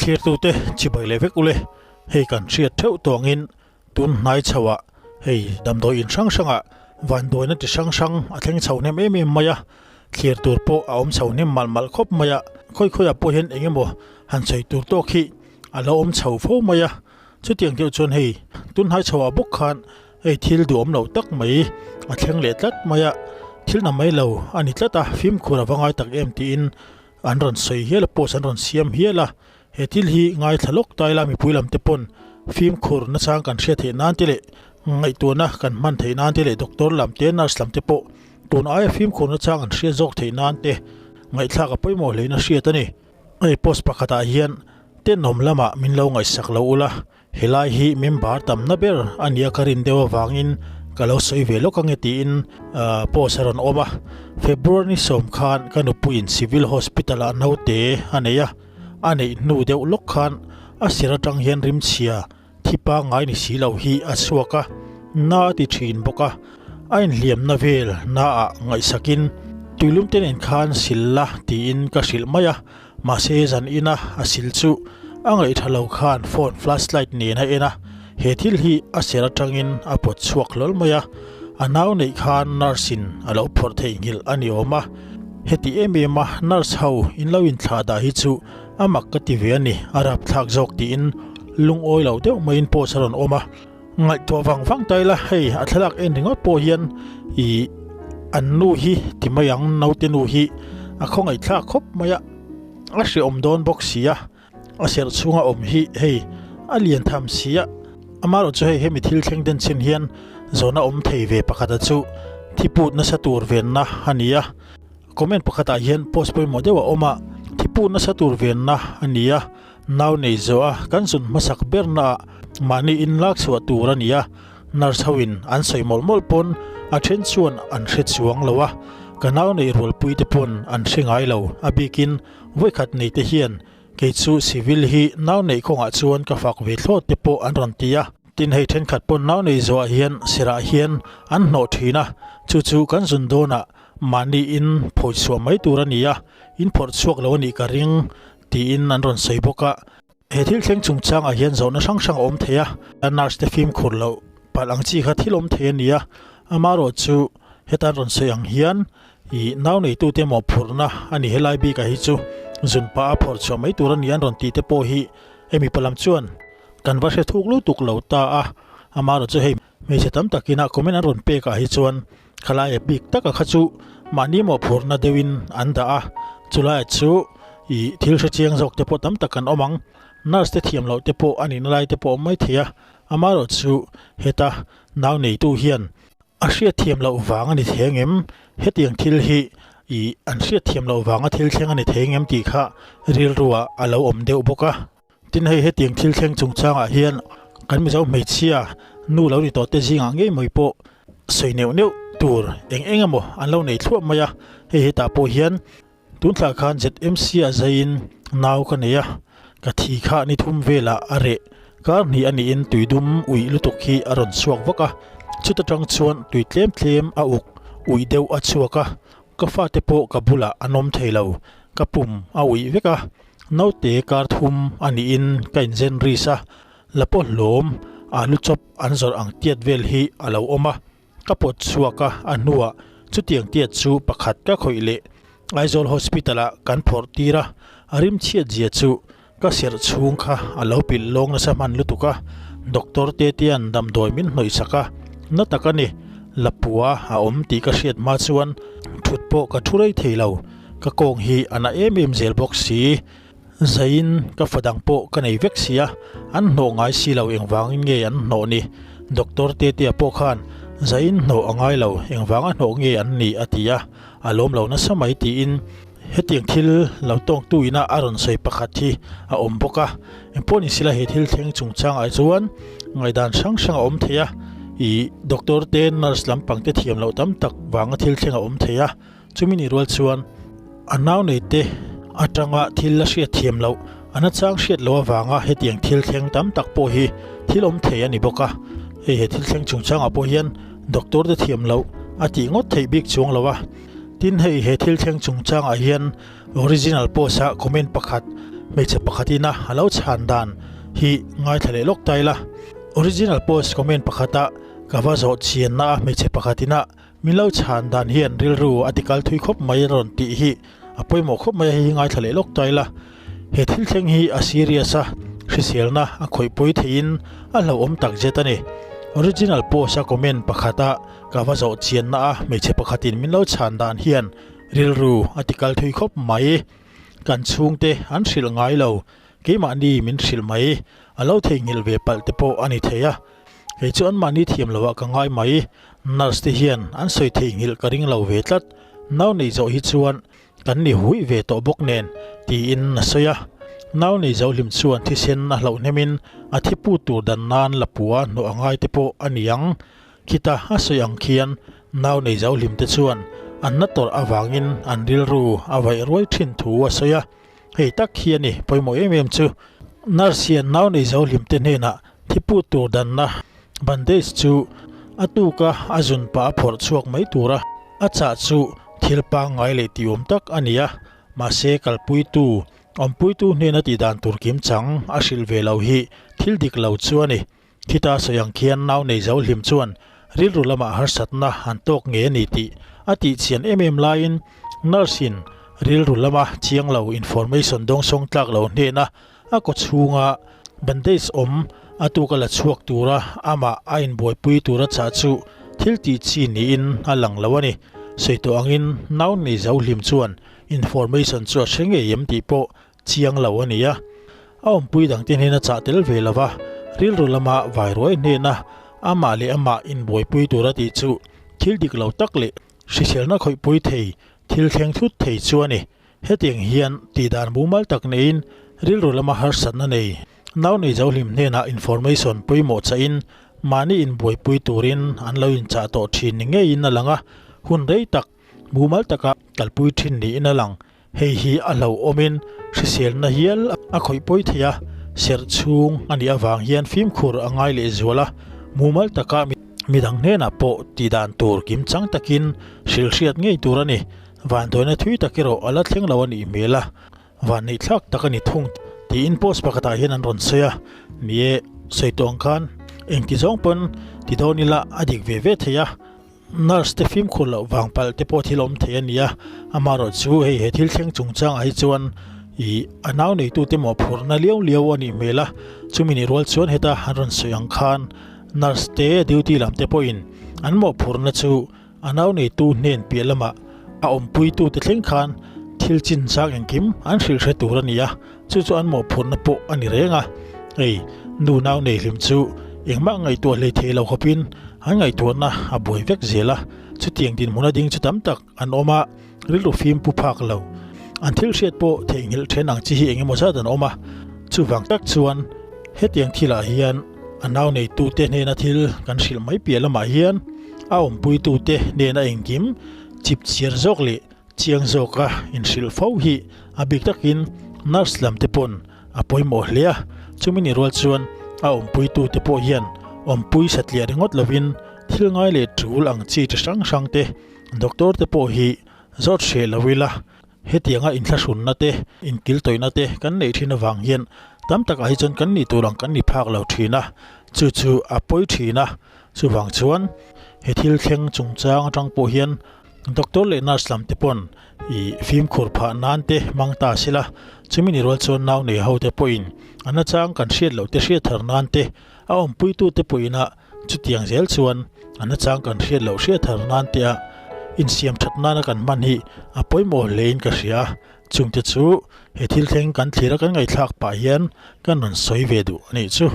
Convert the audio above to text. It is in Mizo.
Thlirtute chibai leh vek ule, hei kan hriat theuh tawngin tun hnai chhoah hei damdawi in hrang hrangah vanduaina ti hrang hrang a thleng chho hnem em em mai a, thlir tur pawh a awm chho hnem malh malh khawp mai a, khawi khawiah pawh hian eng emaw han sawi tur tawk hi a lo awm chho fo mai a, chutiang deuh chuan hei tun hnai chhoah bawk khan hei thil duhawm lo tak mai a thleng leh tlat mai a, thil na mai lo a ni tlat a, fimkhur a va ngai tak em tiin an rawn sawi hial a, post an rawn siam hial a, he thil hi ngaithla lawk ta ila mipui lam te pawn fimkhur nachang kan hriat theih nan te leh ngaihtuahna kan hman theih nan te leh doctor lam te nurse lam te pawh tun aia fimkhur nachang an hriat zawk theih nan te ngaihthlak a pawimawh hlein a hriat a ni. Hei post pakhatah hian tenawm lamah min lo ngaihsak lo ula, Helai hi member tamna ber a nia ka rin deuh avangin ka lo sawi ve lawk ange tiin post a rawn awm a. February ni sawm khan ka nupuiin Civil Hospital ah naute a nei a, a neih hnu deuh lawk khan a sir atang hian rimchhia thi pangngai ni si lo hi a chhuak a, na a ti thin bawk a, a inhliamna vel na ah ngaihsakin tuilum te nen khan sil la tiin ka hrilh mai a. Mahse zan ina a sil chu a ngaihtha lo khan phone flashlight nen a en a, he thil hi a ser atangin a pawt chhuak hlawl mai a, a nau neih khan nurse in a lo phawrh theihnghilh a ni awm a, heti em em a nurse ho in lo inthlah dah hi chu a mak ka ti ve a ni, a rapthlak zawk tiin lungawi lo deuh maiin post a rawn awm a, ngaihtuah vang vang ta ila hei a thlalak en ringawt pawh hian ih an nu hi ti mai ang naute nu hi a khawngaihthlak khawp mai a a hrehawm dawn bawk si a a serh chhunga awm hi hei a lian tham si a amaherawh chu hei hemi thil thleng den chin hian zawhna awm thei ve pakhata chu thiput nasa tur venna a ni a comment pakhatah hian post pawimawh deuh a awm a thiput nasa tur venna a ni a. Nau nei zawh a kan zun hmasak berna ah mahni in lak chhuah tur a ni a, nurse ho in an sawi mawlh mawlh pawn a then chuan an hre chuang lo a, ka nau nei rualpui te pawn an hre ngai lo, a bikin vawikhat nei te hian kei chu civil hi nau neih kawngah chuan ka fak ve thlawt te pawh an rawn ti a, tin hei thenkhat pawn nau nei zawh ah hian sirah hian an hnawh thin a, chu chu kan zun dawnah mahni in phawi chhuah mai tur a ni a, in phawrh chhuak lo a nih ka ring. Tiin an rawn sawi bawk a. He thil thleng chungchangah hian zawhna hrang hrang a awm thei a, nurse te fimkhur loh palh ang chi kha thil awm thei a ni a, amaherawh chu heta an rawn sawi ang hian ih nau neitute mawhphurhna a ni helai bikah hi chu zun pah a phawrh chhuah mai tur a ni an rawn tih te pawh hi hemi palam chuan kan va hre thuk lutuk lo ta a, amaherawh chu hei hmeichhe tam takin a comment an rawn pekah hi chuan Khalai a bik taka kha chu mahni mawhphurhna deuhin an dah a, chulaiah chu ih thil hre chiang zawk te pawh tam tak an awm ang. Nurse te thiam loh te pawh a nihna lai te pawh a awm maithei a, amaherawh chu heta nau neitu hian a hriatthiam loh vang a ni thei ang em? Hetiang thil hi ih an hriatthiam loh vanga thil thleng a ni thei ang em tih kha rilruah a lo awm deuh bawk a. Tin hei hetiang thil thleng chungchangah hian kan Mizo hmeichhia nu lo ni tawh te zingah ngei mai pawh sawi neuh neuh tur eng eng emaw an lo nei thluah mai a, hei hetah pawh hian tun thlah khan ZMC ah zaiin nau ka nei a, ka thi kha ni thum velah a reh kar hnih a niin tui dum uih lutuk hi a rawn chhuak vak a, chuta tang chuan tui tlem tlem a uk uih deuh a chhuak a, Ka fate pawh ka bulah an awm thei lo, ka pum a uih vek a, naute kar thum a niin ka inzen ris a, la pawh hlawm alu chawp an zawrh ang tiat vel hi a lo awm a, ka pawt chhuak a, a hnuah chutiang tiat chu pakhat ka khawih leh Aizawl Hospital ah kan phawrh tir a, a rimchhiat zia chu ka serh chhung kha a lo pilh lawng nasa hman lutuk a, doctor te tian damdawi min hnawih sak a, na tak a ni, lapua a awm tih ka hriat hma chuan thut pawh ka thu rei thei lo, ka kawng hi a na em em zel bawk si, zaiin ka fa dang pawh ka nei vek si a, an hnawh ngai si lo engvangin nge an hnawh ni, doctor te tia pawh khan zaiin hnawh a ngai lo engvanga hnawh nge an nih a ti a, a lawm lo nasa mai tiin. Hetiang thil lo tawngtu ina a rawn sawi pakhat hi a awm bawk a, engpawh ni sila he thil thleng chungchangah chuan ngaihdan hrang hrang a awm thei a, ih doctor te nurse lampang te thiam loh tam tak vanga thil thleng a awm thei a, chumi ni rual chuan a nau nei te atanga thil la hriat thiam loh a nachang hriat loh avanga hetiang thil thleng tam tak pawh hi thil awm thei a ni bawk a, hei he thil thleng chungchangah pawh hian doctor te thiam loh a tih ngawt theih bik chuang lo a. Tin hei he thil thleng chungchangah hian original post ah comment pakhat hmeichhe pakhatin a a lo chhan dan hi ngaithla leh lawk ta ila. Original post comment pakhata ka va zawh chianna a hmeichhe pakhatin a min lo chhan dan hian rilru a tikal thui khawp mai a rawn tih hi a pawimawh khawp mai a hei hi ngaithla leh lawk ta ila. He thil thleng hi a serious a, hriselna a khawihpui theihin a hlauhawm tak zet a ni. Original post a comment pakhata ka va zawh chianna a hmeichhe pakhatin min lo chhan dan hian rilru a tikal thui khawp mai. Kan chhungte an hrilh ngai lo, keimahni min hrilh mai, a lo theihnghilh ve palh te pawh a ni thei a. Kei chu anmahni thiam loah ka ngai mai, nurse te hian an sawi theihnghilh ka ring lo ve tlat, nau nei zawh hi chuan kan ni huih ve tawh bawk nen tiin a sawi a. Nau nei zo hlim chuan thisen a hlauh hnemin a thi put tur dan nan lapua hnawh a ngai te pawh a ni ang. Khita a sawi ang khian nau nei zo hlim te chuan an na tawrh avangin an rilru a vaih ruai thin thu a sawi a. Hei tak hi a ni pawimawh em em chu. Nurse hian nau nei zo hlim te hnenah thi put tur danna bandage chu a tuka a zun pah a phawrh chhuak mai tura a chah chu thil pangngai leh tih awm tak a ni a, mahse kalpuitu awmpuitu hnena tih dan tur kim chang a hrilh ve lo hi thil dik lo chu a ni. Khita sawi ang khian nau nei zo hlim chuan rilru lamah harsatna an tawk nge a ni tih a tih chian em em laiin nurse in rilru lama chiang lo information dawngsawng tlak lo hnena a kaw chhunga bandage awm a tuka la chhuak tura amah a inbuaipui tura chah chu thil tih chi niin a lang lo a ni. Sawi tawh angin nau nei zo hlim chuan information chu a hre ngei em tih pawh chiang lo a ni a. A awmpui dangte hnena chah tel ve lova rilru lama vairuai hnena amah leh amah inbuaipui tura tih chu thil dik lo tak leh hriselna khawihpui thei thil thleng thut thei chu a ni. Hetiang hian tihdan mumal tak neiin rilru lama harsatna nei nau nei zo hlim hnenah information pawimawh chahin mahni inbuaipui turin an lo inchah tawh thin ni ngeiin a lang a, hun rei tak mumal taka kalpui thin niin a lang. Hei hi a hlauhawmin hriselna hial a khawih pawi thei a, serh chhung a nih avang hian fimkhur a ngai lehzual a, mumal taka midang hnenah pawh tihdan tur kimchang takin hrilhhriat ngei tur a ni. Vanduaina thui tak erawh a la thleng lo a nih hmel a, vanneih thlak tak a ni thung tiin post pakhatah hian an rawn sawi a, ni e, sawi tawh ang khan engti zawng pawn ti dawn ila a dik ve ve thei a, nurse te fimkhur loh vang palh te pawh thil awm thei a ni a, amaherawh chu hei he thil thleng chungchangah hi chuan ih a nau neitute mawhphurhna liau liau a nih hmel a, chumi nih rual chuan heta an rawn sawi ang khan nurse te duty lam te pawhin an mawhphurhna chu A nau neitu hnen piah lamah a awmpuitute thleng khan thil chinchang engkim an hrilh hre tur a ni a, chu chu an mawhphurhna pawh a ni reng a. Hei, nu nau nei hlim chu engmah ngaihtuah hlei thei lo khawpin an ngaihtuahna a buai vek zel a, chutiang dinhmuna ding chu tam tak an awm a, rilru fim pu phak lo. An thil hriat pawh theihnghilh then ang chi hi eng emaw zat an awm a, chuvang tak chuan hetiang thilah hian a nau neitute hnena thil kan hrilh mai piah lamah hian a awmpuitute hnena engkim chip chiar zawk leh chiang zawka inhrilh fo hi a bik takin nurse lam te pawn a pawimawh hle a, chumi ni rual chuan a awmpuitute pawh hian awmpui satliah ringawt lovin thil ngai leh tul ang chi chi hrang hrang te Doctor te pawh hi zawt hreh lo ila, hetianga inthlahrunna te, inkiltawihna te kan neih thin avang hian tam takah hi chuan kan nih tur ang kan ni phak lo thin a, chu chu a pawi thin a. Chuvang chuan he thil thleng chungchang atang pawh hian doctor leh nurse lam te pawn ih fimkhur phah nan te hmang ta sela, chumi ni rual chuan nau nei ho te pawhin a nachang kan hriat loh te hriat thar nan te a awmpuitute pawhin a Chutiang zel chuan a nachang kan hriat loh hriat thar nan te a insiam that nana kan hman hi a pawimawh hlein ka hria a, chungte chu he thil thleng kan thlir a kan ngaihthlak pah hian kan rawn sawi ve duh a nih chu.